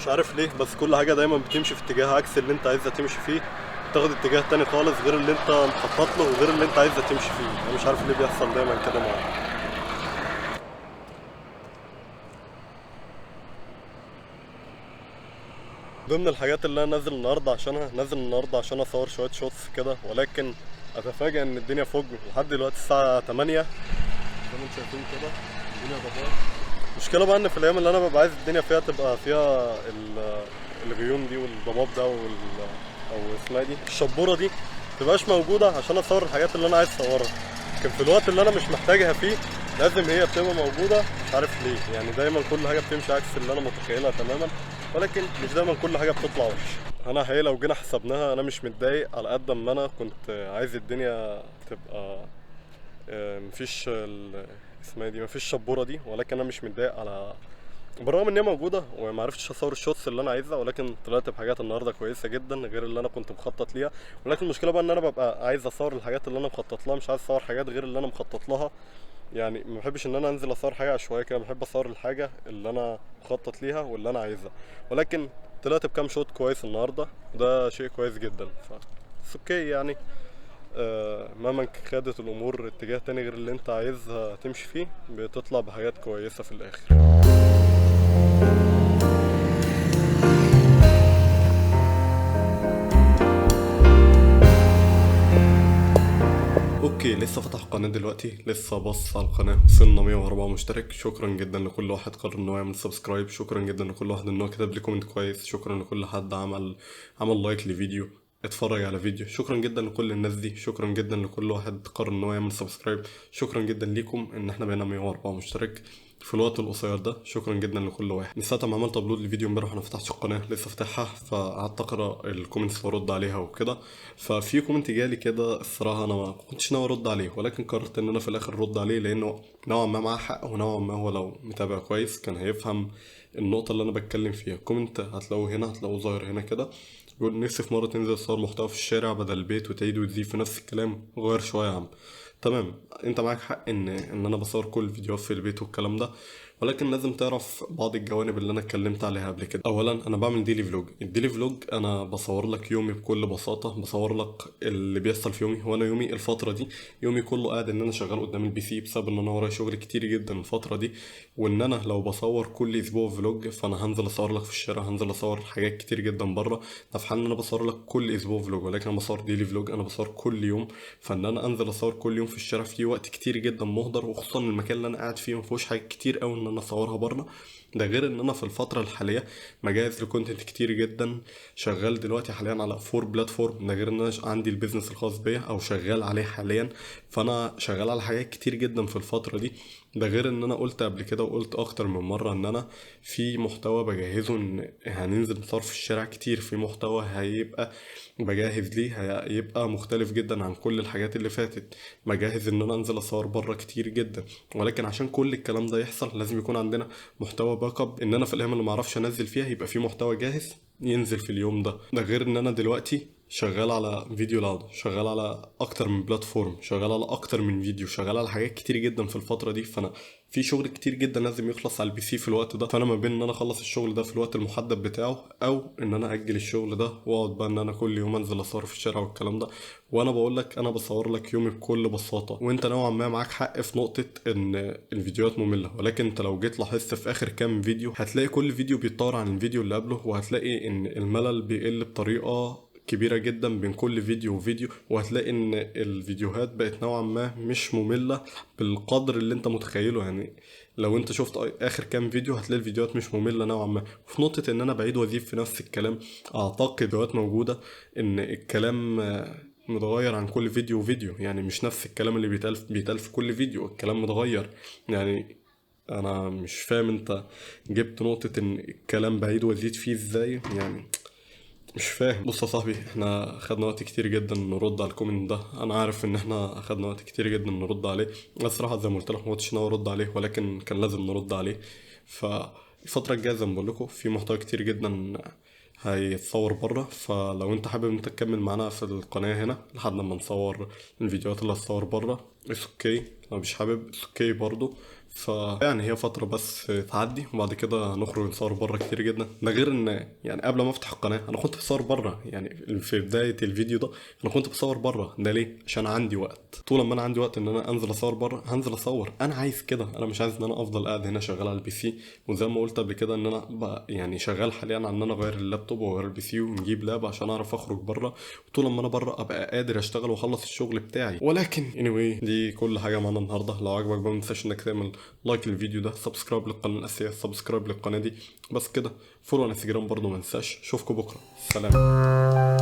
مش عارف ليه، بس كل حاجة دايما بتمشي في اتجاه عكس اللي انت عايزها تمشي فيه، تاخد اتجاه تاني خالص غير اللي انت مخطط له وغير اللي انت عايزها تمشي فيه. انا مش عارف ليه بيحصل دايما كده معايا. ضمن الحاجات اللي انا نازل النهارده عشانها، نازل النهارده عشان اصور شوية shots كده، ولكن اتفاجئ ان الدنيا fog لحد دلوقتي الساعة 8 زي ما انتم شايفين كده الدنيا ضباب. المشكلة بقى ان في الايام اللي انا ببقى عايز الدنيا فيها تبقى فيها الغيوم دي والضباب ده او اسمها دي الشبوره دي متبقاش موجودة عشان اصور الحاجات اللي انا عايز اصورها، لكن في الوقت اللي انا مش محتاجها فيه لازم هي بتبقى موجودة. مش عارف ليه، يعني دايما كل حاجة بتمشي عكس اللي انا متخيلها تماما، ولكن مش دايما كل حاجة بتطلع وحشة. انا حقيقة لو جينا حسبناها انا مش متضايق على قد ما انا كنت عايز الدنيا تبقى مفيش اسمها دي، مفيش شبوره دي، ولكن انا مش متضايق على بالرغم ان هي موجودة وما عرفتش اصور ال shots اللي انا عايزها، ولكن طلعت بحاجات النهارده كويسة جدا غير اللي انا كنت مخطط ليها. ولكن المشكلة بقى ان انا ببقى عايز اصور الحاجات اللي انا مخطط لها، مش عايز اصور حاجات غير اللي انا مخطط لها. يعني ما بحبش ان انا انزل اصور حاجة عشوائية كده، بحب اصور الحاجة اللي انا مخطط ليها واللي انا عايزها. ولكن طلعت بكام shot كويس النهارده، وده شيء كويس جدا، ف okay يعني. مهما خدت الامور اتجاه تاني غير اللي انت عايزها تمشي فيه، بتطلع بحاجات كويسة في الاخر. okay لسه فتح قناة دلوقتي، لسه بص على القناة، وصلنا 104 مشترك. شكرا جدا لكل واحد قرر ان هو يعمل subscribe، شكرا جدا لكل واحد ان هو كتب لي comment كويس، شكرا لكل حد عمل like لفيديو، اتفرج على فيديو، شكرا جدا لكل الناس دي، شكرا جدا لكل واحد قرر ان هو يعمل subscribe، شكرا جدا ليكم ان احنا بقينا 104 مشترك في الوقت القصير ده، شكرا جدا لكل واحد. من ساعة ما عملت upload لفيديو امبارح وانا فتحتش القناة، لسه فاتحها، فقعدت اقرا ال comments وارد عليها وكده. ففي comment جالي كده الصراحة انا ما كنتش ناوي ارد عليه، ولكن قررت ان انا في الاخر ارد عليه، لانه نوعا ما معاه حق، ونوعا ما هو لو متابع كويس كان هيفهم النقطة اللي انا بتكلم فيها. comment هتلاقوه هنا، هتلاقوه ظاهر هنا كده، بيقول نفسي في مرة تنزل تصور محتوى في الشارع بدل البيت وتعيد وتزيد في نفس الكلام، غير شوية يا عم. تمام، انت معاك حق ان انا بصور كل الفيديوهات في البيت والكلام ده، ولكن لازم تعرف بعض الجوانب اللي انا اتكلمت عليها قبل كده. اولا انا بعمل daily vlog، ال daily vlog انا بصور لك يومي بكل بساطة، بصور لك اللي بيحصل في يومي. وانا يومي الفترة دي يومي كله قاعد ان انا شغال قدام ال PC بسبب ان انا ورايا شغل كتير جدا الفترة دي، وان انا لو بصور كل اسبوع vlog فانا هنزل اصور لك في الشارع، هنزل اصور حاجات كتير جدا بره. ده في حال ان انا بصور لك كل اسبوع vlog، ولكن انا بصور daily vlog، انا بصور كل يوم، فان انا انزل اصور كل يوم في الشارع في وقت كتير جدا مهدر، وخصوصا المكان اللي انا قاعد فيه ما فيهوش حاجات كتير قوي ان انا اصورها بره. ده غير ان انا في الفترة الحالية مجهز ل content كتير جدا، شغال دلوقتي حاليا على 4 platform، ده غير ان انا عندي ال business الخاص بيا او شغال عليه حاليا، فانا شغال على حاجات كتير جدا في الفترة دي. ده غير ان انا قلت قبل كده وقلت اكتر من مرة ان انا في محتوى بجهزه ان هننزل نصور في الشارع كتير، في محتوى هيبقى بجهز ليه هيبقى مختلف جدا عن كل الحاجات اللي فاتت، بجهز ان انا انزل اصور بره كتير جدا. ولكن عشان كل الكلام ده يحصل لازم يكون عندنا محتوى backup، ان انا في الايام اللي معرفش انزل فيها يبقى في محتوى جاهز ينزل في اليوم ده. ده غير ان انا دلوقتي شغال على فيديو لاود، شغال على اكتر من platform، شغال على اكتر من فيديو، شغال على حاجات كتير جدا في الفترة دي، فانا في شغل كتير جدا لازم يخلص على ال PC في الوقت ده. فانا ما بين ان انا اخلص الشغل ده في الوقت المحدد بتاعه، او ان انا اجل الشغل ده واقعد بقى ان انا كل يوم انزل اصور في الشارع والكلام ده. وانا بقول لك انا بصور لك يومي بكل بساطة، وانت نوعا ما معاك حق في نقطة ان الفيديوهات مملة، ولكن انت لو جيت لاحظت في اخر كام فيديو هتلاقي كل فيديو بيتطور عن الفيديو اللي قبله، وهتلاقي ان الملل بيقل بطريقة كبيرة جدا بين كل فيديو وفيديو، وهتلاقي ان الفيديوهات بقت نوعا ما مش مملة بالقدر اللي انت متخيله. يعني لو انت شفت اخر كام فيديو هتلاقي الفيديوهات مش مملة نوعا ما. وفي نقطة ان انا بعيد وازيد في نفس الكلام، اعتقد فيديوهات موجودة ان الكلام متغير عن كل فيديو وفيديو، يعني مش نفس الكلام اللي بيتقال في كل فيديو، الكلام متغير. يعني انا مش فاهم انت جبت نقطة ان الكلام بعيد وازيد فيه ازاي، يعني مش فاهم. بص يا صاحبي، احنا خدنا وقت كتير جدا نرد على ال comment ده، انا عارف ان احنا خدنا وقت كتير جدا نرد عليه، بس الصراحة زي ما قلت لك ما كنتش ناوي ارد عليه، ولكن كان لازم نرد عليه. فالفتره الجاية زي ما بقول لكم في محتوى كتير جدا هيتصور بره، فلو انت حابب انت تكمل معانا في القناة هنا لحد ما نصور الفيديوهات اللي هتصور بره it's okay، لو مش حابب okay برضه. فيعني هي فترة بس تعدي وبعد كده نخرج نصور بره كتير جدا. ده غير ان يعني قبل ما افتح القناة انا كنت بصور بره، يعني في بداية الفيديو ده انا كنت بصور بره. ده ليه؟ عشان عندي وقت. طول ما انا عندي وقت ان انا انزل اصور بره هنزل اصور. انا عايز كده، انا مش عايز ان انا افضل قاعد هنا شغال على ال PC. وزي ما قلت قبل كده ان انا بقى يعني شغال حاليا على ان انا اغير اللابتوب واغير ال PC ونجيب lap عشان اعرف اخرج بره، وطول ما انا بره ابقى قادر اشتغل واخلص الشغل بتاعي. ولكن anyway دي كل حاجة معانا النهارده. لو عجبك بقى ما تنساش انك تعمل like للفيديو ده، subscribe للقناة الاساسية، subscribe للقناة دي، بس كده. follow على انستجرام برضه ما انساش. اشوفكم بكره، سلام.